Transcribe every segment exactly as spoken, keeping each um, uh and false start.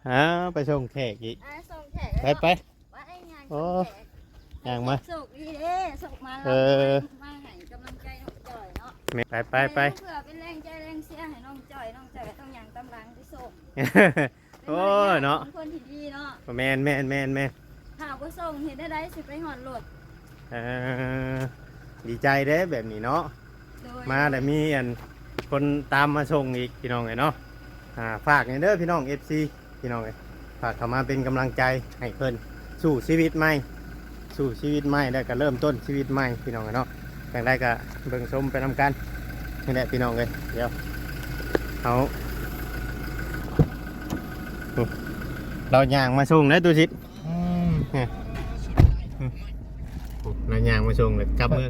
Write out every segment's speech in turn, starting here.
อ้าว ไปส่งแขกอีก อ่า ส่งแขก ไป ไป ไปย่าง โอ้ ส่งแขก ย่างมา โชคดีเด้ โชคมา เออ มาให้กำลังใจน้องจอยเนาะ แม่ ไป ไป ไป เพื่อเป็นแรงใจแรงเชียร์ให้น้องจอย น้องจอยต้องย่างตามหลังไปส่ง โอ้ยเนาะ เป็นมารยาทของคนที่ดีเนาะ แม่น แม่น แม่น แม่น ถ้าบ่ส่งเฮ็ดได้ใดสิไปฮอดรถ เออ ดีใจเด้แบบนี้เนาะ โดย มาแล้วมีอันคนตามมาส่งอีกพี่น้องเอ้ยเนาะ อ่า ฝากนี่เด้อพี่น้อง เอฟซี พี่น้องเอ้ย ฝากเข้ามาเป็นกำลังใจให้เพิ่นสู้ชีวิตใหม่ สู้ชีวิตใหม่ แล้วก็เริ่มต้นชีวิตใหม่พี่น้องเอ้ยเนาะ จั่งใดก็เบิ่งชมไปนำกัน นี่แหละพี่น้องเอ้ย เดี๋ยวเอา เราย่างมาส่งนะตูสิทธิ์ อืม เนี่ย อืม เราย่างมาส่งเลยกลับมือ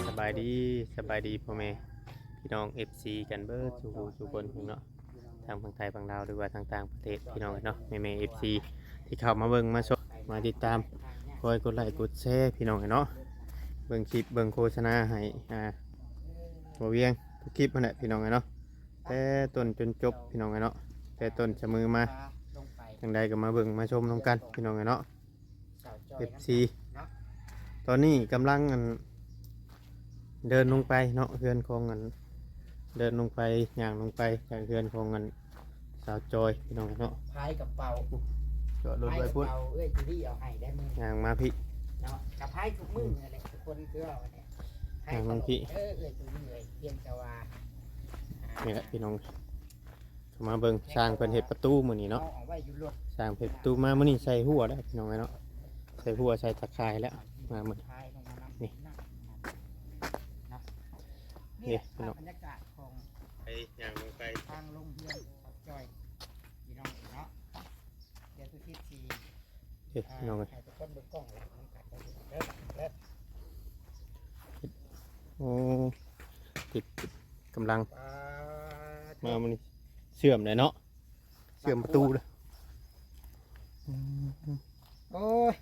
สบายดี สบายดีพ่อแม่พี่น้อง เอฟซี กันเบิดสู่ผู้สู่คนเนาะ ทางฝั่งไทยฝั่งลาวหรือว่าทางต่างประเทศพี่น้องเนาะ แม่แม่ เอฟซี ที่เข้ามาเบิ่งมาชมมาติดตาม คอยกดไลค์กดแชร์พี่น้องเนาะ เบิ่งคลิปเบิ่งโฆษณาให้ อ่า บ่เวียงทุกคลิปนั่นแหละพี่น้องเนาะ แต่ต้นจนจบพี่น้องเนาะ แต่ต้นจะมือมา จั่งใดก็มาเบิ่งมาชมนำกันพี่น้องเนาะ เอฟซี ตอนนี้กำลังอัน เดินลงไปเนาะ เฮือนของอัน เดินลงไป ย่างลงไปจากเฮือนของอัน สาวจอยพี่น้องเนาะ พายกระเป๋า จอดรถไว้พุ้น พายกระเป๋าเอื้อยจูดี้เอาให้ได้มื้อ ย่างมาพี่ เนาะ กับพายทุกมื้อนั่นแหละ ทุกคนคือเอาเนี่ย พาย ย่างมาพี่ ตลอดเด้อเอื้อยจูดี้เอ้ย เพียงแต่ว่า อ่า นี่แหละพี่น้อง เข้ามาเบิ่ง ช่างเพิ่นเฮ็ดประตูมื้อนี้เนาะ เอาไว้อยู่รถ ช่างเฮ็ดประตูมามื้อนี้ใส่หัวแล้วพี่น้องเนาะ ใส่หัวใส่ตะข่ายแล้ว มามื้อนี้ นี่ นี่ นี่ พี่น้อง บรรยากาศของ ไปย่างลงไป ทางลงเฮือนของจอย พี่น้องเนาะ เดี๋ยวทุกทีสี่ เฮ็ดพี่น้องเอ้ย ให้ทุกคนเบิ่งกล้องแล้วนำกันเด้อ เด้อ เด้อ โอ้ ติดกำลัง อ่า มามื้อนี้เชื่อมเลยเนาะ เชื่อมประตูเลย อืม โอ้ย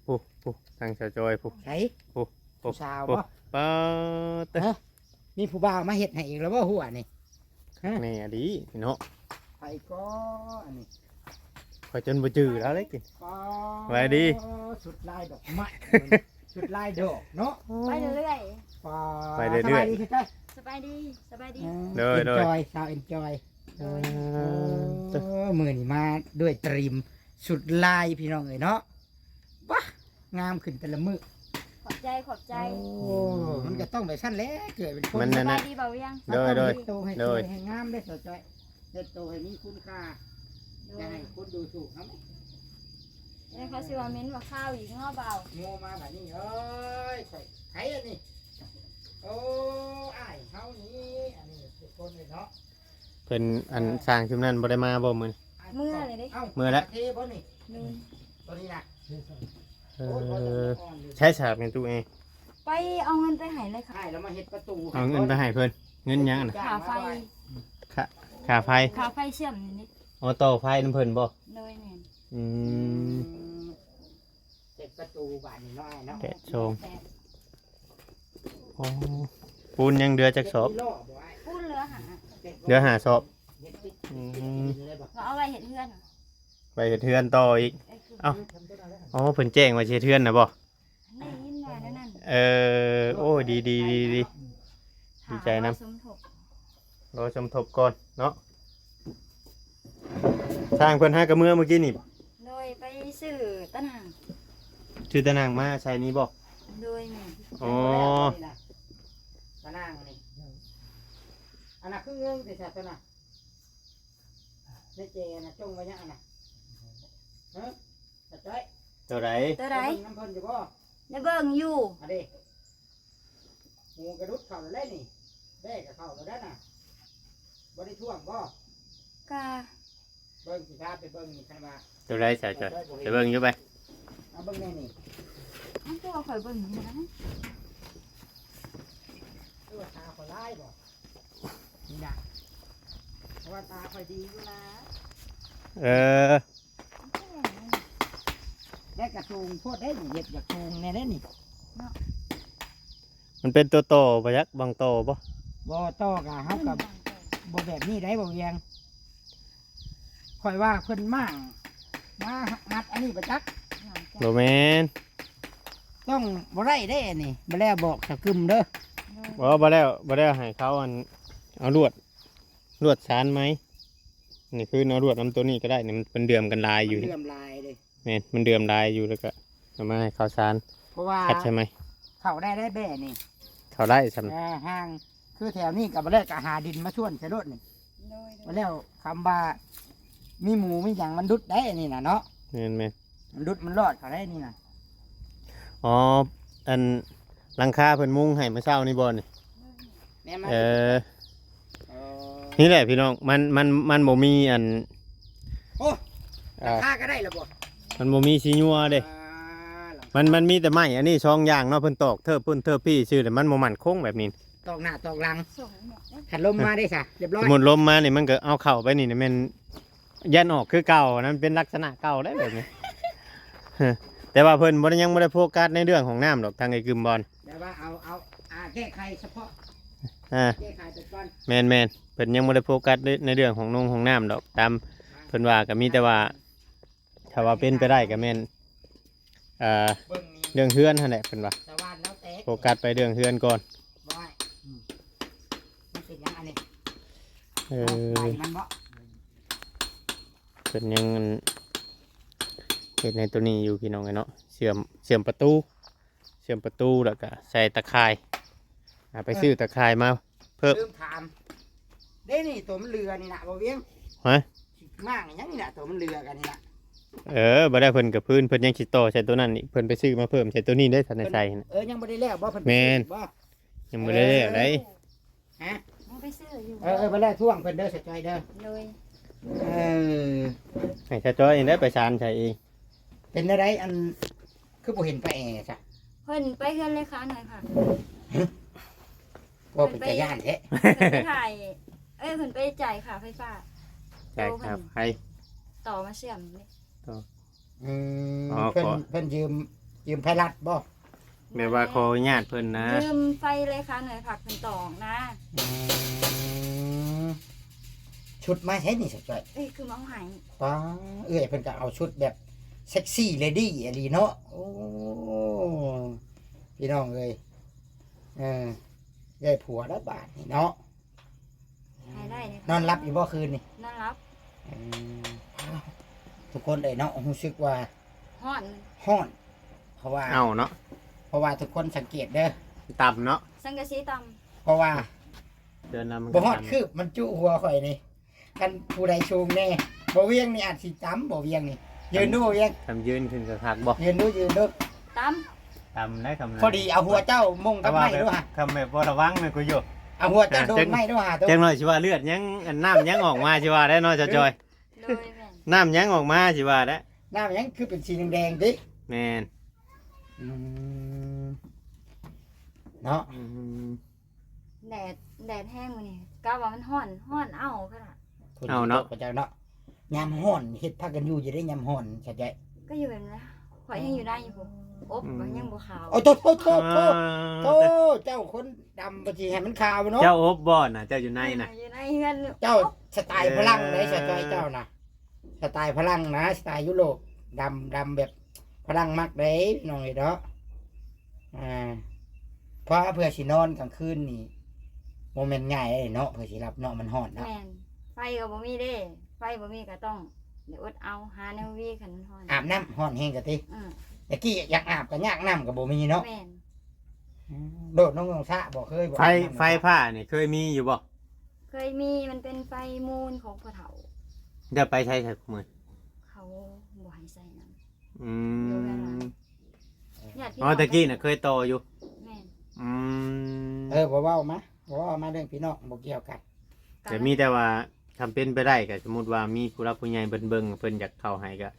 โอ้ โอ้ ทางสาวจอยผู้ ไส โอ้ โอ้ ผู้สาว โอ้ บ่ ปาดเตอะ ฮะ มีผู้บ่าวมาเฮ็ดให้อีกแล้วบ่หัวนี่ ฮะ นี่อะดีเนาะ ไผก็อันนี้ ข้อยจนบ่จื้อแล้วเลยกิน ปาด สบายดี ชุดลายดอกไม้ ชุดลายดอกเนาะ ไปเรื่อยๆ ปาด ไปเรื่อยๆ สบายดีคือกัน สบายดี สบายดี เออ โดย เอนจอย โดย สาวเอนจอย เออ เออ มื้อนี้มาด้วยตรีมชุดลายพี่น้องเอ้ยเนาะ บ้า งามขึ้นแต่ละมื้อ ขอบใจ ขอบใจ โอ้ มันก็ต้องแบบซั่นแหละ เกิดเป็นคน มันนั่นน่ะ สบายดีบ่าวเวียง โดย โดย เฮ็ดโตให้สวย โดย ให้งามเด้อสาวจอย เฮ็ดโตให้มีคุณค่า โดย อย่าให้คนดูถูกเฮา แล้วเขาสิว่าเหม็นว่าคาวอีกเนาะบ่าว โง่มาบัดนี้ เอ้ย ข่อย ไผอันนี้ โอ้ อ้ายเฮานี่ อันนี้ทุกคนเลยเนาะ เพิ่นอันสร้างชุมนั้นบ่ได้มาบ่มื้อนี้ เมื่อเลยเด้ เอ้า เมื่อแล้ว เทบ่นี่ นี่ ตัวนี้นะ เออ ใช้สากเป็นตู้เอง ไปเอาเงินไปให้เลยค่ะ อ้ายแล้วมาเฮ็ดประตู เอาเงินไปให้เพิ่น เงินหยังน่ะ ค่าไฟ ค่า ค่าไฟ ค่าไฟเชื่อมนี่ อ๋อ ต่อไฟนำเพิ่นบ่ โดยแม่น อืม เฮ็ดประตูบานนี้เนาะอ้ายเนาะ แปดสอง แปด โอ้ ปูนยังเหลือจักสอบ ปูนเหลือห้า เหลือห้าสอบ อืม ก็เอาไว้เฮ็ดเฮือน ไปเฮ็ดเฮือนต่ออีก เอ้า อ๋อ เพิ่นแจ้งว่าสิเฮ็ดเฮือนน่ะบ่ ได้ยินว่าแนวนั้น เออ โอ้ ดี ดี ดี ดี ดีใจนำ รอสมทบ รอสมทบก่อนเนาะ ช่างเพิ่นหากะเมือเมื่อกี้นี่บ่ โดยไปซื้อตะหนัง ซื้อตะหนังมาใส่นี่บ่ โดยแม่น อ๋อ ตะหนังนี่ อันน่ะคือเงินแต่ตะหนัง ในเจนะจงไว้ยังอันน่ะ ฮะ ตาจ้อย ตัวใด ตัวใด เบิ่งน้ำเพิ่นอยู่บ่ ได้เบิ่งอยู่ อันเด้ หมูกระดุดเข่าแล้วนี่ แบกกับเข่าแล้วได้น่ะ บ่ได้ท่วงบ่ กะ เบิ่งสิพาไปเบิ่งนี่คันว่า ตัวใดสาวจ้อย ไปเบิ่งอยู่ไป เอาเบิ่งแน่นี่ มันตัวข่อยเบิ่งอยู่นะ ตัวตาข่อยร้ายบ่ นี่นะ เพราะว่าตาข่อยดีอยู่นะ เออ และกระสูงโพดได้นี่ เฮ็ดอยากสูงแน่เด้นี่ มันเป็นตัวต่อบ่จัก บางต่อบ่ บ่ต่อกะเฮากะบ่แบบนี้ได้บ่เวียง ข่อยว่าเพิ่นมั่งมามัดอันนี้บ่จัก บ่แม่น ต้องบ่ได้เด้อันนี้ บ่แล้วบอกสะกึมเด้อ บ่ บ่แล้ว บ่แล้วให้เขาอัน เอาลวด ลวดสานไหม นี่คือเอาลวดนำตัวนี้ก็ได้ นี่มัน มันเดือมกันหลายอยู่ มันเดือมหลายเด้ แม่น มันเดือมหลายอยู่ แล้วก็เอามาให้เขาสาน เพราะว่า ขัดใช่ไหม เข้าได้ได้แบ่นี่ เข้าได้ซ้ำ เออ ห่าง คือแถวนี้ก็บ่แล้วก็หาดินมาส่วนใส่รถนี่ โดย บ่แล้วคำว่า มีหมูมีหยังมันดุดได้นี่น่ะเนาะ แม่นๆ มันดุดมันรอดเข้าได้นี่น่ะ อ๋อ อันหลังคาเพิ่นมุงให้มื้อเช้านี่บ่นี่ แม่นมา เออ เออ นี่แหละพี่น้อง มัน มัน มันบ่มีอัน โอ้ อ่า ราคาก็ได้ละบ่ มันบ่มีสียัวเด้ อ่า หลังคา มัน มันมีแต่ไม้อันนี้สองอย่างเนาะ เพิ่นตอกเทิบพุ่นเทิบพี่ซื่อ แต่มันบ่มั่นคงแบบนี้ ตอกหน้าตอกหลัง ส่งหมดเลย คันลมมาได้ซะ เรียบร้อย สมมุติลมมานี่มันก็เอาเข้าไปนี่ นี่แม่นยันออกคือเก่านะ มันเป็นลักษณะเก่าแล้วแบบนี้ แต่ว่าเพิ่นบ่ได้ ยังบ่ได้โฟกัสในเรื่องของน้ำดอก ทางไอ้กึมบอล แต่ว่าเอา เอา อ่า แก้ไขเฉพาะ อ่า แก้ไขไปก่อน แม่นๆ เพิ่นยังบ่ได้โฟกัสใน ในเรื่องของนงของน้ำดอก ตามเพิ่นว่าก็มีแต่ว่า ถ้าว่าเป็นไปได้ก็แม่น เอ่อ เบิ่งนี่ เรื่องเฮือนหั่นแหละเพิ่นว่า สะว่านแล้วแตก โฟกัสไปเรื่องเฮือนก่อน บ่ได้ อืม มันเป็นหยังอันนี้ เออ ใบมันบ่ เพิ่นยังเฮ็ดในตัวนี้อยู่พี่น้องเอ้ยเนาะ เชื่อม เชื่อมประตู เชื่อมประตูแล้วก็ใส่ตะข่าย อ่า ไป เออ ซื้อตะข่ายมาเพิ่ม ลืมถาม เด้นี่ตัวมันเรือนี่น่ะ บ่เวียง ฮะ สิมางหยังนี่น่ะ ตัวมันเรือกันนี่น่ะ เออ บ่ได้ เพิ่นก็พื้น เพิ่นยังสิต่อใส่ตัวนั้นอีก เพิ่นไปซื้อมาเพิ่มใส่ตัวนี้ได้ทันได้ใส่หั่นน่ะ เออ ยังบ่ได้แล้วบ่ เพิ่น แม่น บ่ ยังบ่ได้แล้วได้ ฮะ ยังไปซื้ออยู่ เออ เออ บ่แล้วท่วงเพิ่นเด้อ สะจอยเด้อ โดย เออ ให้สะจอยเองได้ไปสานใส่เอง เป็นอะไรอัน คือบ่เห็นป้าแอซะ เพิ่นไปเฮือนเลขาหน่อยค่ะ ฮะ ว่าเป็นตาย่านแท้ เพิ่นไปถ่าย เอ้ย เพิ่นไปจ่ายค่าไฟฟ้า จ่ายค่าไฟ ต่อมาเชื่อมนี่ ต่อ อืม อ๋อ เพิ่น ขอ เพิ่นยืม ยืมไฟรัดบ่ แบบว่าขออนุญาตเพิ่นนะ ยืมไฟเลขาหน่วยผักเพิ่นต่อนะ อืม ชุดมาเฮ็ดนี่สะจอย เอ้ย คือมาเอาให้ ป๊า เอื้อยเพิ่นก็เอาชุดแบบเซ็กซี่เลดี้อีหลีเนาะ โอ้ พี่น้องเอ้ย เออ ได้ผัวแล้วบาดนี่เนาะ ให้ได้เลยค่ะ นอนหลับอยู่บ่คืนนี่ นอนหลับ อืม ทุกคนเอ้ยเนาะ รู้สึกว่า ฮ้อน ฮ้อน เพราะว่า เอาเนาะ เพราะว่าทุกคนสังเกตเด้อ ต่ำเนาะ สังกะสีต่ำ เพราะว่า เดือนละมันก็ บ่ฮอด ต่ำ คืบมันจุหัวข่อยนี่ คันผู้ใดสูงแน่ บ่เวียงนี่อาจสิต่ำ บ่เวียงนี่ ยืนดูบ่เวียง ทำยืนขึ้นก็คักบ่ ยืนดู ยืนดู ต่ำ ต่ำได้คำนั้น พอดีเอาหัวเจ้ามุ่งกับไม้ดูฮะ คำแบบบ่ระวังนะกูอยู่ เอาหัวเจ้าโดนไม้ดูฮะ จังหน่อยสิว่าเลือดยัง อันน้ำยังออกมาสิว่าได้เนาะ เจ้าจอย โดยแม่น น้ำยังออกมาสิว่าได้ น้ำยังคือเป็นสีแดงๆติ แม่น อืม เนาะ อืม แดด แดดแฮงมื้อนี้ กะว่ามันฮ้อน ฮ้อนเอาขนาด เอาเนาะ พระเจ้าเนาะ ยามฮ้อนเฮ็ดพากันอยู่อยู่ได้ยามฮ้อน เข้าใจ ก็อยู่แบบนั้น ข่อยยังอยู่ได้อยู่พุ้น อบ อืม ก็ยังบ่ขาว โอ้ โธ่ โธ่ โธ่ โธ่ อ่า โธ่ เจ้าคนดำบ่สิให้มันขาวเนาะ เจ้าอบบ่น่ะ เจ้าอยู่ในน่ะ เออ อยู่ในเฮือน เจ้าสไตล์ฝรั่งเด้ เออ สไตล์เจ้าน่ะ สไตล์ฝรั่งนะ สไตล์ยุโรป ดำ ดำแบบฝรั่งมักเด้ พี่น้องเอ้ยเนาะ อ่า เพราะเพื่อสินอนกลางคืนนี่ บ่แม่นง่ายเด้เนาะ เพื่อสิหลับเนาะ มันฮ้อนเนาะ แม่น ไฟก็บ่มีเด้ ไฟบ่มีก็ต้องได้อดเอา หาแนววีคันมันฮ้อน อาบน้ำฮ้อนแฮงกะติ อืม ตะกี้อยากอาบก็ยาก น้ำก็บ่มีเนาะ แม่น อืม โดดลงลงสระบ่ เคยบ่ ไฟ อาบน้ำ ไฟฟ้านี่เคยมีอยู่บ่ เคยมี มันเป็นไฟมูลของพ่อเฒ่า เดี๋ยวไปใช้ใช้มื้อ เขาบ่ให้ใส่นำ อืม ญาติพี่น้อง อ๋อ ตะกี้น่ะเคยต่ออยู่ แม่น อืม เออ บ่เว้ามา บ่เว้ามาเรื่องพี่น้อง บ่เกี่ยวกัน แต่มีแต่ว่า คันเป็นไปได้ก็สมมุติว่ามีผู้หลักผู้ใหญ่เพิ่นเบิ่ง เพิ่นอยากเข้าให้ก็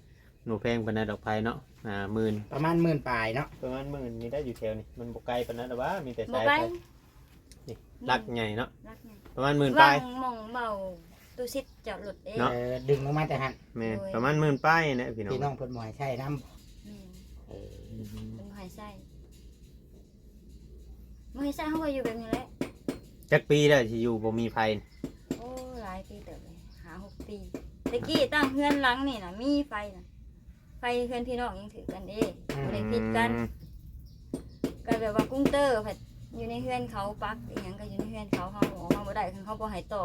หนูแพงปานใดดอกไผเนาะ อ่า หมื่น ประมาณหมื่นปลายเนาะ ประมาณหมื่นนี่ได้อยู่แถวนี้ มันบ่ไกลปานนั้นดอกว่า มีแต่ บ่ สาย ไกล ไฟ นี่ หลักใหญ่เนาะ หลักใหญ่ ประมาณหมื่นปลาย หม่องเมาตู้ซิดจอดรถเด้ เนาะ เออ ดึงออกมาแต่หั่น แม่น โดย ประมาณหมื่นปลายนี่แหละพี่น้อง พี่น้องเพิ่นบ่ให้ใช้นำ อืม เออ เพิ่นบ่ให้ใส่บ่ให้ใส่เฮาก็อยู่แบบนี้แหละ จักปีแล้วที่อยู่บ่มีไฟ โอ้หลายปีเติบเลยห้าหกปีตะกี้ตั้งเฮือนหลังนี่น่ะมีไฟน่ะไฟเฮือนพี่น้องยังถือกันเด้บ่ได้ผิดกัน อืม ก็แบบว่ากุ้งเตอร์ผัดอยู่ในเฮือนเขาปักอีหยังก็อยู่ในเฮือนเขาเฮาออกมาบ่ได้คันเขาบ่ให้ต่อ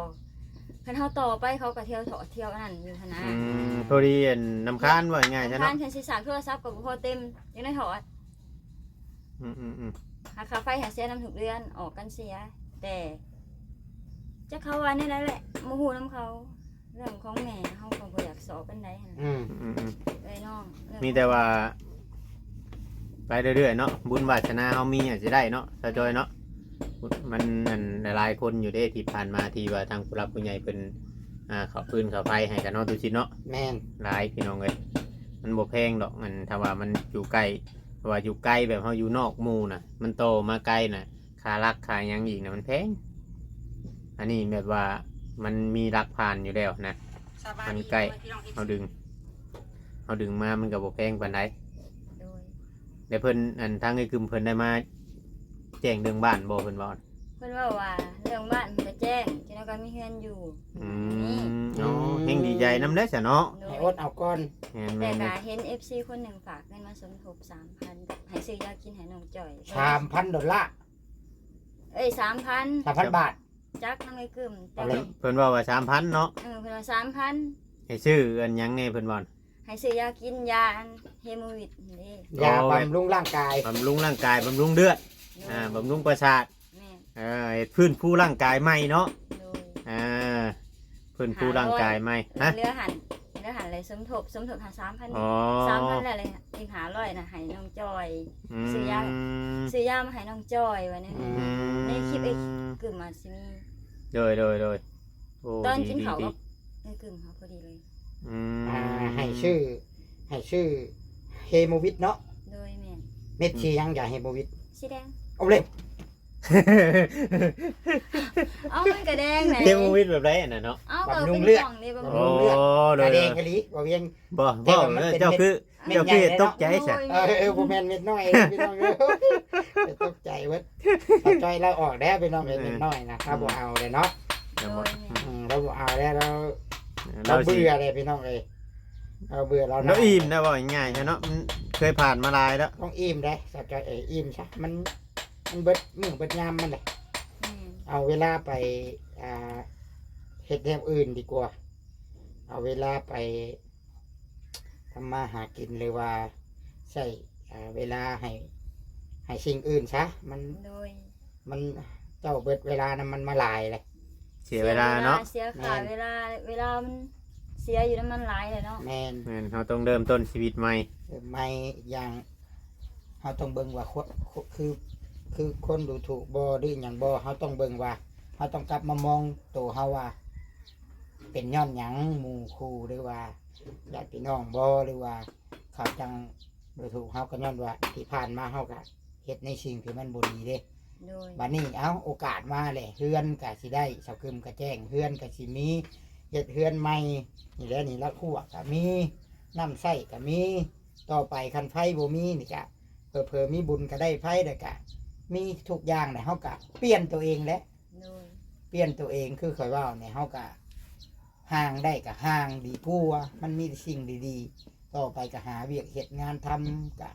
คันเฮาต่อไปเขาก็เที่ยวเถาะเที่ยวอันนั้นอยู่หั้นนะ อืมพอดีอันน้ำค้านว่าง่ายใช่ ทา เนาะ นคันสิสากโทรศัพท์ก็บ่พอเต็มยังได้ถอด อืมอืมอืม หาค่าไฟหาเสียน้ำทุกเดือนออกกันเสีย แต่จะเขาว่าแนวใดแหละบ่ฮู้นำเขา เรื่องของแม่เฮาก็บ่อยากสอบปานใดหั่น อื ล่ะ ม อืมอืม เอ้ยน้องเรื่อง มีแต่ว่า ไปเรื่อยๆเนาะบุญวาสนาเฮามีอาจจะได้เนาะสาวจอยเนาะมันอันหลายๆคนอยู่เด้ที่ผ่านมาที่ว่าทางผู้หลักผู้ใหญ่เพิ่นอ่าเขาพื้นเขาไฟให้กันเนาะทุกชิ้นเนาะ แมน หลายพี่น้องเอ้ยมันบ่แพงดอกมันถ้าว่ามันอยู่ใกล้ถ้าว่าอยู่ไกลแบบเฮาอยู่นอกหมู่น่ะ มันโตมาไกลน่ะค่ารักค่าหยังอีกน่ะมันแพง อันนี้แบบว่ามันมีรักผ่านอยู่แล้วนะ สบาย มัน ดี ใกล้ พี่น้อง เฮาดึงเฮาดึงมามันก็บ่แพงปานใด โดย แล้วเพิ่นอันทางไอ้กึมเพิ่นได้มาแจ้งเรื่องบ้านบ่เพิ่นว่า เพิ่นเว้าว่าเรื่องบ้านเพิ่นก็แจ้งจังได๋ก็มีเฮือนอยู่ อืมเนาะแฮงดีใจนำได้ซะเนาะ โด ให้ ย อดเอาก่อน แม่น แต่ แม่น ก็เห็น เอฟซี คนหนึ่งฝากเงินมาสมทบสามพันให้ซื้อยากินให้น้องจ้อย สามพันดอลลาร์ เอ้ยสามพัน สามพันบาท จักนำไอ้กึมแต่ เอาเลย เพิ่นว่าว่าสามพันเนาะ เออเพิ่นว่าสามพัน ให้ซื้ออันหยังแน่เพิ่นว่า ให้ซื้อยากินยาอันเฮโมวิดนี่ ยา โอ้ บำรุงร่างกาย บำรุงร่างกายบำรุงเลือดอ่าบำรุงประสาท แม่น เออให้ฟื้นฟูร่างกายใหม่เนาะ โดย อ่าฟื้นฟูร่างกายใหม่ฮะ เหลือหันเหลือหันเลยสมทบสมทบหาสามพัน อ๋อ สามพันแล้วเลยอีกห้าร้อยน่ะให้น้องจ้อย อืม ซื้อยา ซื้อยามาให้น้องจ้อยว่าแนว อื นี้ ม อืม ในคลิปไอ้กึมมาสิมี โดยโดยโดยโอ้ ตอนกินข้าว ดี กับ ดี ไอ้กึมเขาพอดีเลย อืม อ่าให้ชื่อ ให้ชื่อเฮโมวิดเนาะ โดยแม่น เม็ดสีหยังยาเฮโมวิด สีแดง เอาเลย เอ้ามันก็แดงแหละ เฮโมวิดแบบไรอันน่ะเนาะ เอ้าก็ บำรุ เป็น งเลือด กล่องเลยบำ โอ้ รุงเลือด โดย ตา โด แด ย งกะลีบ่เวียง บ่ แต่ บ่ ว่ามันเป็น เจ้าคือ เม็ด เจ้าคือ ใหญ่ ตกใจใช่ เออเออบ่แม่นเม็ดน้อยพี่น้องเอ้ยตกใจเว้ยเอาจ้อยเราออกแล้วพี่น้องเอ้ย เออ เม็ดน้อยนะเราบ่เอาเลยเนาะ เดี๋ยวบ่ โดยแม่น อืมเราบ่เอาแล้วเราเรา เราสิ เบื่อเลยพี่น้องเอ้ยเราเบื่อเรา เราอิ่มนะบอกง่ายๆใช่เนาะมันเคยผ่านมาหลายแล้ว ต้องอิ่มได้สาวจ้อยเอ้ยอิ่มซะมันมันเบิดมื้อเบิดยามมันเลย แม่น เอาเวลาไปอ่าเฮ็ดแนวอื่นดีกว่า เอาเวลาไปทำมาหากินหรือว่าใช้อ่าเวลาให้ให้สิ่งอื่นซะมัน โดย มันเจ้าเบิดเวลานำมันมาหลายเลย เสียเวลาเนาะ เสียค่าเวลาเวลามันเสียอยู่นำมันหลายเลยเนาะ แมน แม่นเราต้องเริ่มต้นชีวิตใหม่ เออไม่อย่างเราต้องเบิ่งว่าคนคือคือคนดูถูกบ่หรือหยังบ่เราต้องเบิ่งว่าเราต้องกลับมามองตัวเราว่า เป็นย้อนหยังหมู่คู่หรือว่าญาติพี่น้องบ่หรือว่าเขาจังดูถูกเราก็ย้อนว่าที่ผ่านมาเราก็เฮ็ดในสิ่งที่มันบ่ดีเด้ โดย บัดนี้เอ้าโอกาสมาแหละเฮือนก็สิได้สาวกึมก็แจ้งเฮือนก็สิมีเฮ็ดเฮือนใหม่นี่แหละนี่ละครัวก็มีน้ำใช้ก็มีต่อไปคันไฟบ่มีนี่ก็เผลอๆมีบุญก็ได้ไฟแล้วก็มีทุกอย่างแหละเฮาก็เปลี่ยนตัวเองแหละ โดย เปลี่ยนตัวเองคือข่อยเว้าเนี่ยเฮาก็ห่างได้ก็ห่างดีกว่ามันมีแต่สิ่งดีๆ ต่อไปก็หาเวียกเฮ็ดงานทำก็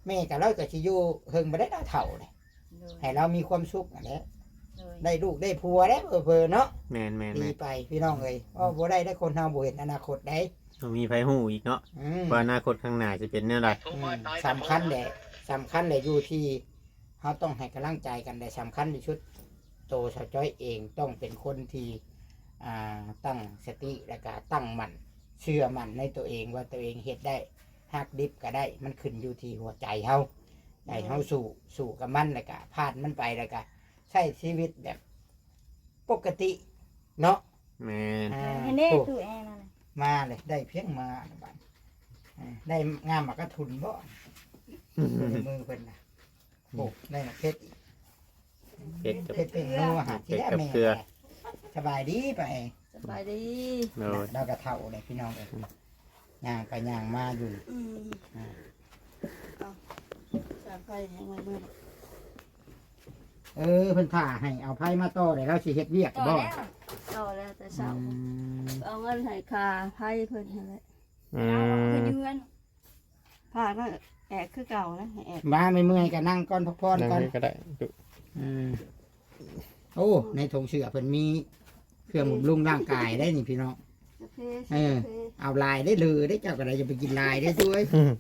แม่ก็เราก็สิอยู่เฮิงบ่ได้ดอกเฒ่าเลย โดย ให้เรามีความสุขนั่นแหละ โดย ได้ลูกได้ผัวแล้วเผลอๆเนาะ แม่นแม่น ดี แม่น ไปพี่น้องเอ้ยอ้อบ่ได้ได้คนเฮาบ่เห็นอนาคตได้ บ่มีไผฮู้อีกเนาะ อืม ว่าอนาคตข้างหน้าสิเป็นแนวใด อืมสำคัญแหละสำคัญแหละอยู่ที่เฮาต้องให้กำลังใจกันแต่สำคัญที่สุดโตสาวจ้อยเองต้องเป็นคนที่อ่าตั้งสติแล้วก็ตั้งมั่นเชื่อมั่นในตัวเองว่าตัวเองเฮ็ดได้ฮักดิบก็ได้มันขึ้นอยู่ที่หัวใจเฮาใจเฮาสู้สู้กับมันแล้วก็ผ่านมันไปแล้วก็ใช้ชีวิตแบบปกติเนาะ แม่น อ่า ให้แน่ โอ้ ตู้แอร์นั่นน่ะ มาเลยได้เพียงมาบัดอ่าได้งามหมากกระทุนบ่ในมือเพิ่นนะโอ้ได้หมากเพชรอีก เผ็ดกับ เพชรเป็นนัวหาที่แรก เผ็ดกับ แม่ เกลือ สบายดีไป สบายดี โดย เราก็เฒ่าเลยพี่น้องเอ้ยย่างไปย่างมาอยู่ อืม อ่า ยังไงเบิ่ง เออ เพิ่นถ่าให้เอาไผมาต่อได้ แล้วสิเฮ็ดเวียก ต่อ บ่ แล้ว ต่อแล้วแต่เช้า อืม เอาเงินให้ค่าไผเพิ่นนั่นแหละ อืม เพิ่นอยู่เฮือน พาก็แอกคือเก่านะ แอก มาเมื่อยๆ ก็นั่งก่อน พักผ่อนก่อน นั่งก็ได้ อืม โอ้ ในถุงเสื้อเพิ่นมีเครื่องบำรุงร่างกายได้นี่พี่น้อง กาแฟ เออ กาแฟ เอาหลายได้เลยได้ เจ้าก็ได้ อย่าไปกินหลายได้ด้วย อืม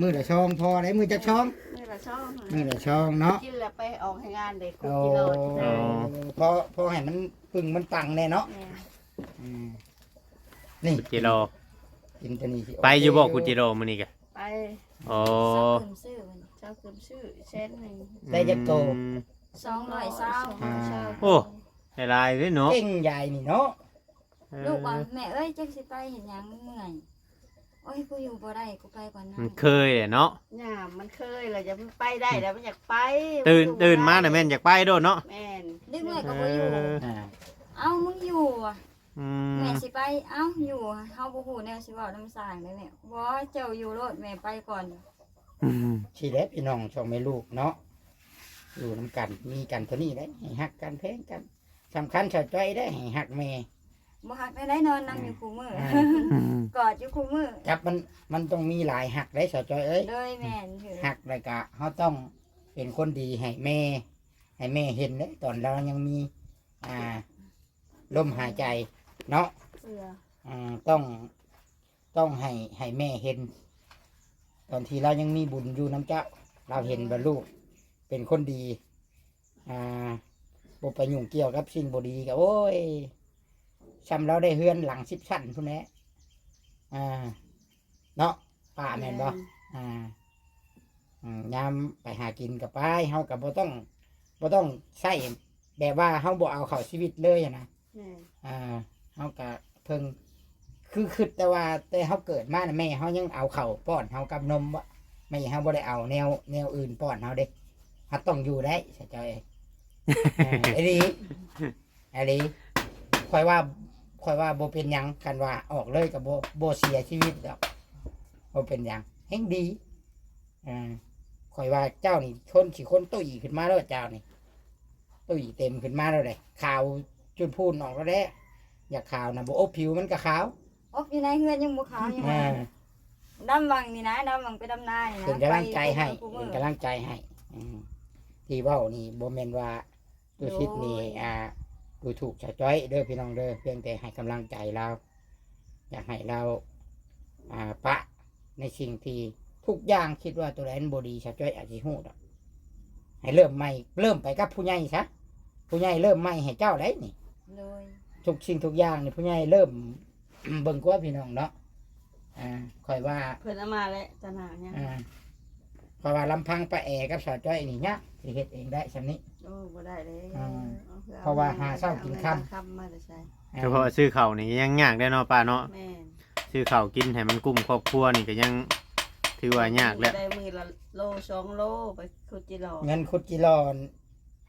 มื้อละซองพอได้ มื้อจักซอง มื้อละซอง มื้อละซองเนาะ กินแล้วไปออกให้งานเด้ คุกกิโล โอ้ กินได้ อ๋อ พอ พอให้มันปึงมันปังแน่เนาะ แม่น อืม นี่ คุกกิโล กินตัวนี้สิ ไปอยู่บ่ โอเค คุกกิโลมื้อนี้กะ ไป อ๋อ เช้าเกิมซื้อ เช้าเกิมซื้อแสนหนึ่ง ได้จักโต อืม สองร้อยซาว อ่า โอ้ หลายๆ เด้เนาะ เก่งใหญ่นี่เนาะ เออ ลูกว่า แม่เอ้ย จักสิไปเฮ็ดหยัง เมื่อย โอ้ย กูอยู่บ่ได้ กูไปก่อนนะ มันเคยแหละเนาะ ย่ามันเคยแล้ว อย่ามันไปได้แล้ว มันอยากไป ตื่น มันอยู่ ตื่นมาน่ะ ได้ แม่นอยากไปโดดเนาะ แม่น เด็กน้อยก็บ่อยู่ เออ อ่า เอ้า มึงอยู่อะ อืม แม่สิไป เอ้า อยู่ เฮาบ่ฮู้แนวสิเว้านำสร้างเด้แม่ บ่ เจ้าอยู่โลด แม่ไปก่อน อืม สิแหละพี่น้องสองแม่ลูกเนาะ อยู่นำกัน มีกันเท่านี้แหละ ให้ฮักกัน แพงกัน สำคัญสาวจ้อยได้ ให้ฮักแม่ บ่ฮักได้ ได้นอนนำอยู่คู่มื้อ อ่า อืม กอดอยู่คู่มื้อ ครับ มัน มันต้องมีหลายฮักได้สาวจ้อยเอ้ย โดยแม่นอยู่ ฮักแล้วก็เฮาต้องเป็นคนดีให้แม่ ให้แม่เห็นเด้ ตอนเรายังมี อ่า ลมหายใจเนาะ เชื่อ อ่า ต้อง ต้องให้ ให้แม่เห็น ตอนที่เรายังมีบุญอยู่นำเจ้า เราเห็นว่าลูกเป็นคนดี อ่า บ่ไปยุ่งเกี่ยวกับสิ่งบ่ดีก็ โอ้ย ส่ำเราได้เฮือนหลังสิบชั้นพุ้นแหละ อ่า เนาะ ป้าแม่นบ่ แม่น อ่า อืม ยามไปหากินก็ไป เฮาก็บ่ต้อง บ่ต้องใช้แบบว่าเฮาบ่เอาเข้าชีวิตเลยหั้นนะ แม่น อ่า เฮาก็เพิ่ง คือคิดแต่ว่าแต่เฮาเกิดมาน่ะ แม่เฮายังเอาข้าวป้อนเฮากับนมบ่ แม่เฮาบ่ได้เอาแนว แนวอื่นป้อนเฮาเด้ เฮาต้องอยู่ได้ สาวจ้อย เออ อีหลี อีหลี ข้อยว่า ข้อยว่าบ่เป็นหยัง คันว่าออกเลยก็บ่ บ่เสียชีวิตดอก บ่เป็นหยัง แฮงดี อ่า ข้อยว่าเจ้านี่คนสิคนตุ้ยขึ้นมาแล้ว เจ้านี่ ตุ้ยเต็มขึ้นมาแล้วเด้ ขาวจุนพูนออกแล้วเด้ อยากขาวนะ บ่อบผิวมันก็ขาว อบอยู่ในเฮือนยังบ่ขาวอยู่ อ่า ดำวังนี่นะ ดำวังไปดำนานี่นะ เป็นกำลังใจให้ ไปทุกมื้อ เป็นกำลังใจให้ อืม ที่เว้านี่บ่แม่นว่า ดูสิทธิ์นี่ โดย อ่า ดูถูกสาวจ้อยเด้อพี่น้องเด้อ เพียงแต่ให้กำลังใจลาว อยากให้ลาว อ่า ปะในสิ่งที่ทุกอย่าง คิดว่าตัวใดมันบ่ดี สาวจ้อยอาจสิฮู้ดอก ให้เริ่มใหม่ เริ่มไปกับผู้ใหญ่ซะ ผู้ใหญ่เริ่มใหม่ให้เจ้าได้นี่ โดย ทุกสิ่งทุกอย่างนี่ผู้ใหญ่เริ่ม เบิ่งกว่าพี่น้องเนาะ อ่า ข้อยว่า เพิ่นเอามาแล้วตะหนางเนี่ย อ่า ข้อยว่าลำพังป้าแอกับสาวจ้อยนี่ยากสิเฮ็ดเองได้ส่ำนี้ โอ้ บ่ได้เลย อ่า เอาเพื่อ เพราะว่าหาเช้ากินค่ำ เอาเงินค่ำมาแต่ไส อ่า เฉพาะซื้อข้าวนี่ยังยากได้เนาะป้าเนาะ แม่น ซื้อข้าวกินให้มันกุ้มครอบครัวนี่ก็ยังถือว่ายากแล้ว ได้มื้อละโลสองโล ไปขุดจิหล่อ เงินขุดจิหล่อ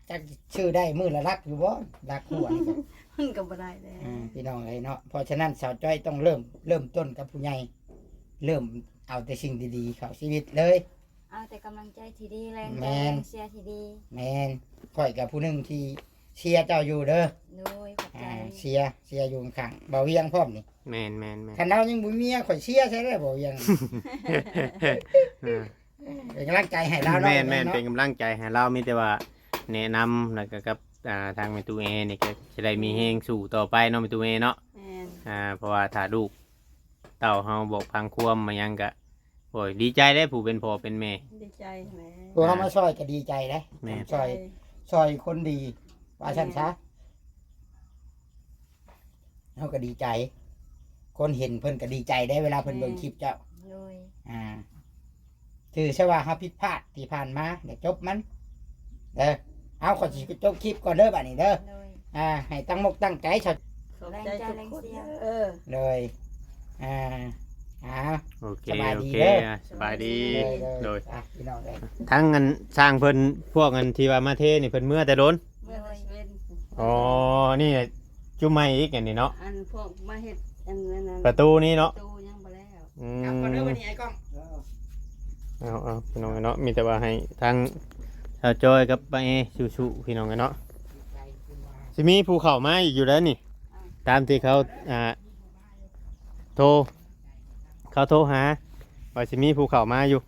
จักซื้อได้มื้อละหลักอยู่บ่ หลักหัวนี่จ้ะ มันก็บ่ได้แล้ว อ่า พี่น้องเอ้ยเนาะ เพราะฉะนั้นสาวจ้อยต้องเริ่ม เริ่มต้นกับผู้ใหญ่ เริ่มเอาแต่สิ่งดีๆเข้าชีวิตเลย เอาแต่กำลังใจที่ดี แรงใจ แม่น แรงเชียร์ที่ดี แม่น ข้อยก็ผู้หนึ่งที่เชียร์เจ้าอยู่เด้อ โดย ขอบใจ อ่า เชียร์ เชียร์อยู่ข้างๆ บ่าวเวียงพร้อมนี่ แม่นๆๆ คันลาวยังบ่มีเมีย ข้อยเชียร์ใส่ได้บ่าวเวียง เออ เป็นกำลังใจให้ลาวเนาะ แม่นๆ เนาะ เป็นกำลังใจให้ลาว มีแต่ว่าแนะนำ แล้วก็กับ อ่า ทางแม่ตู้เอนี่ก็จะได้มีแฮงสู้ต่อไปเนาะ แม่ตู้เอเนาะ แม่น อ่า เพราะว่าถ้าลูกเต้าเฮาบอกฟังความมาหยังก็ โอ้ย ดีใจเด้ผู้เป็นพ่อเป็นแม่ ดีใจแหละ ผู้เฮามาช่วยก็ดีใจเด้ แม่น ช่วย ช่วยคนดี ว่าซั่นซะ แม่น เฮาก็ดีใจ คนเห็นเพิ่นก็ดีใจได้เวลาเพิ่นเบิ่งคลิปเจ้า โดย อ่า ถือซะว่าเฮาผิดพลาดที่ผ่านมา เดี๋ยวจบมัน เด้อ เอา ข้อยสิจบคลิปก่อนเด้อบัดนี้เด้อ โดย อ่า ให้ตั้งมกตั้งใจซะ ขอบใจทุกคนเด้อ โดย อ่า อ่า โอเค สบายดี โอเค เด้อ อ่ะ สบายดี โดย โดย โดย อ่ะ พี่น้องเอ้ย ทั้งอันสร้างเพิ่น พวกอันที่ว่ามาเทนี่เพิ่นเมือแต่โดน เมือแต่เซเว่น อ๋อ นี่จุใหม่อีกอันนี้เนาะ อันพวกมาเฮ็ดอันนั้นน่ะ ประตูนี้เนาะ ประตูยังบ่แล้ว อืม กลับก่อนเด้อวันนี้ไอ้กล้อง เอาเอาพี่น้องเนาะ มีแต่ว่าให้ทางสาวจอยกับป้าเอสู้ๆพี่น้องเนาะ สิมีผู้เข้ามาอีกอยู่แล้วนี่ ตามที่เขาอ่าโทร เขาโทรหา ว่าสิมีผู้เข้ามาอยู่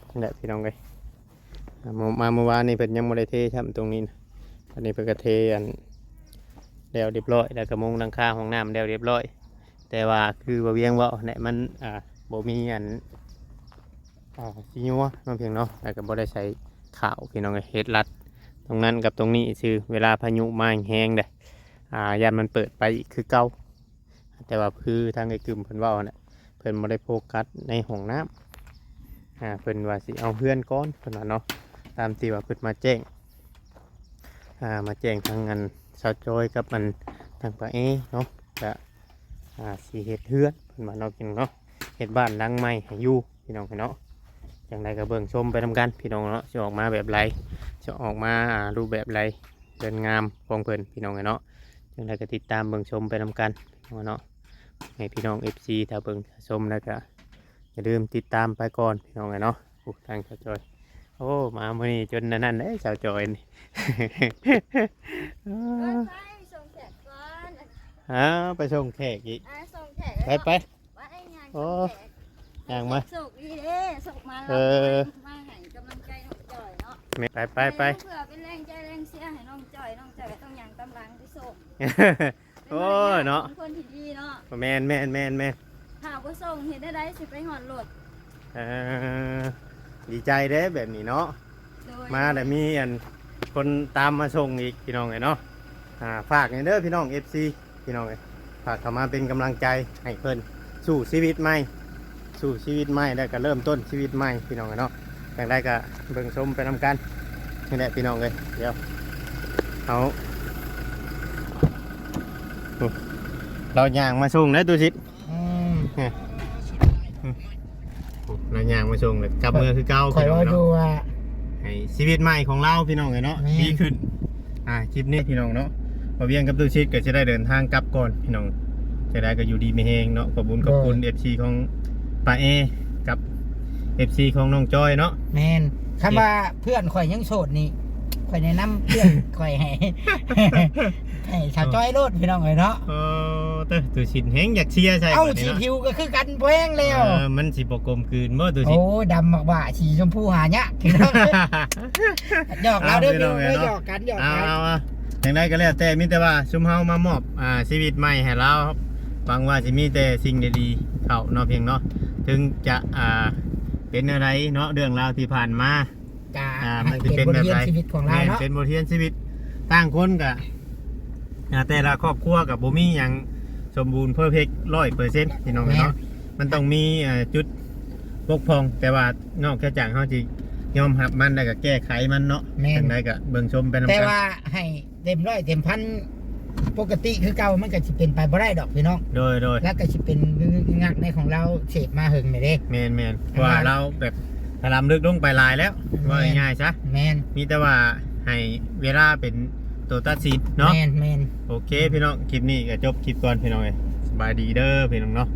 นั่นแหละพี่น้องเอ้ย อ่ามามาเมื่อวานนี่เพิ่นยังบ่ได้เทซ้ำตรงนี้นะ อันนี้เพิ่นก็เทอันแล้วเรียบร้อย แล้วก็มุงหลังคาห้องน้ำแล้วเรียบร้อย แต่ว่าคือบ่าเวียงเว้าเนี่ยมันอ่าบ่มีอันอ่าสิยัวเนาะเพียงเนาะ แล้วก็บ่ได้ใส่ขาวพี่น้องเอ้ย เฮ็ดรัดตรงนั้นกับตรงนี้ซื่อ เวลาพายุมาแฮงๆเด้อ อ่าย่านมันเปิดไปอีกคือเก่า แต่ว่าคือทางไอ้กึมเพิ่นเว้าน่ะ เพิ่นบ่ได้โฟกัสในห้องน้ำ อ่า เพิ่นว่าสิเอาเฮือนก่อน เพิ่นว่าเนาะ ตามที่ว่าเพิ่นมาแจ้ง อ่า มาแจ้งทางอันสาวจอยกับอันทางป้าเอเนาะ ก็ อ่า สิเฮ็ดเฮือน เพิ่นว่าเนาะ พี่น้องเนาะ เฮ็ดบ้านหลังใหม่ให้อยู่ พี่น้องเนาะ จั่งใดก็เบิ่งชมไปนำกัน พี่น้องเนาะ สิออกมาแบบใด สิออกมา อ่า รูปแบบใด เฮือนงามของเพิ่น พี่น้องเนาะ จั่งใดก็ติดตามเบิ่งชมไปนำกัน พี่น้องเนาะ ให้พี่น้อง เอฟซี ถ้าเบิ่งถ้าชมแล้วก็อย่าลืมติดตามไปก่อน พี่น้องเนาะ โอ้ ทางสาวจอย โอ้ มามื้อนี้จนอันนั้นเด้ สาวจอยนี่ เอ้ย ไปส่งแขกก่อน อ้าว ไปส่งแขกอีก อ่า ส่งแขก ไป แล้ว ไป ว่าไอ้งาน โอ้ ส่งแขก ย่างมา ส่งดีเด้ ส่งมา เออ แล้วมาให้กำลังใจน้องจอยเนาะ ไป ไป ไป แม่นเพื่อเป็นแรงใจแรงเชียร์ให้น้องจอย น้องจอยก็ต้องย่างตามหลังไปส่ง โอ้ยเนาะ เป็นมารยาทของคนที่ดีเนาะ แม่น แม่น แม่น แม่น ถ้าบ่ส่งเฮ็ดได้ใดสิไปฮอดรถ เออ ดีใจเด้แบบนี้เนาะ โดย มาแล้วมีอันคนตามมาส่งอีกพี่น้องเอ้ยเนาะ อ่า ฝากหน่อยเด้อพี่น้อง เอฟซี พี่น้องเอ้ย ฝากเข้ามาเป็นกำลังใจให้เพิ่นสู้ชีวิตใหม่ สู้ชีวิตใหม่แล้วก็เริ่มต้นชีวิตใหม่พี่น้องเอ้ยเนาะ จั่งใดก็เบิ่งชมไปนำกัน นี่แหละพี่น้องเอ้ย เดี๋ยวเอา เราย่างมาส่งแล้วตูสิ อืม เนี่ย อืม เราย่างมาส่งแล้วกลับเมือคือเก่า ข่อย พี่น้อง ว่า เนาะ ดูว่า ให้ชีวิตใหม่ของเราพี่น้องเอ้ยเนาะ แม่น ดีขึ้น อ่า คลิปนี้พี่น้องเนาะ บ่าเวียงกับตูสิก็จะได้เดินทางกลับก่อนพี่น้อง จั่งใดก็อยู่ดีมีแฮงเนาะ ขอบคุณ ขอบคุณ โดย เอฟซี ของป้าเอ กับ เอฟซี ของน้องจอยเนาะ แม่น คำว่าเพื่อนข่อยยังโสดนี่ ข่อยแนะนำเพื่อนข่อยให้ ให้สาวจอยโลดพี่น้องเอ้ยเนาะ เออ เต้อ ตูสิแฮงอยากเชียร์ใส่ เอ้า บัดนี้เนาะ สีผิวก็คือกัน แพงแล้ว เออ มันสิบ่กลมกลืนบ่ตูสิ โอ้ ดำมากบ่า สีชมพูหายากพี่น้อง หยอกเราเด้อ เอาพี่น้อง พี่น้องเอ้ยเนาะ หยอกกัน หยอกกัน เอา เอา เอา จั่งใดก็แล้วแต่ มีแต่ว่าซุมเฮามามอบ อ่า ชีวิตใหม่ให้เรา หวังว่าสิมีแต่สิ่งดีๆเข้าเนาะเพียงเนาะ ถึงจะ อ่า เป็นอะไรเนาะ เรื่องราวที่ผ่านมา กะ อ่า มันสิเป็นแบบใด เป็นบทเรียนชีวิตของเราเนาะ แม่น เป็นบทเรียนชีวิต ต่างคนกะ อ่า แต่ละครอบครัวกะบ่มีหยังสมบูรณ์ perfect ร้อยเปอร์เซ็นต์ พี่น้องเนาะ แม่น มันต้องมี เอ่อ จุดบกพร่อง แต่ว่านอกจากเฮาสิยอมรับมันแล้วก็แก้ไขมันเนาะ แม่น จั่งใดก็เบิ่งชมไปนำกัน แต่ว่าให้เต็มร้อยเต็มพันปกติคือเก่ามันก็สิเป็นไปบ่ได้ดอกพี่น้อง โดย โดย แล้วก็สิเป็นงักในของเราเสพมาเหิงเลยเด้ แม่น แม่น เพราะว่าเราแบบถลำลึกลงไปหลายแล้ว แม่น ว่าง่ายๆซะ แม่น มีแต่ว่าให้เวลาเป็นตัวตัดสินเนาะ แม่น แม่น โอเคพี่น้อง คลิปนี้ก็จบคลิปก่อนพี่น้องเอ้ย สบายดีเด้อพี่น้องเนาะ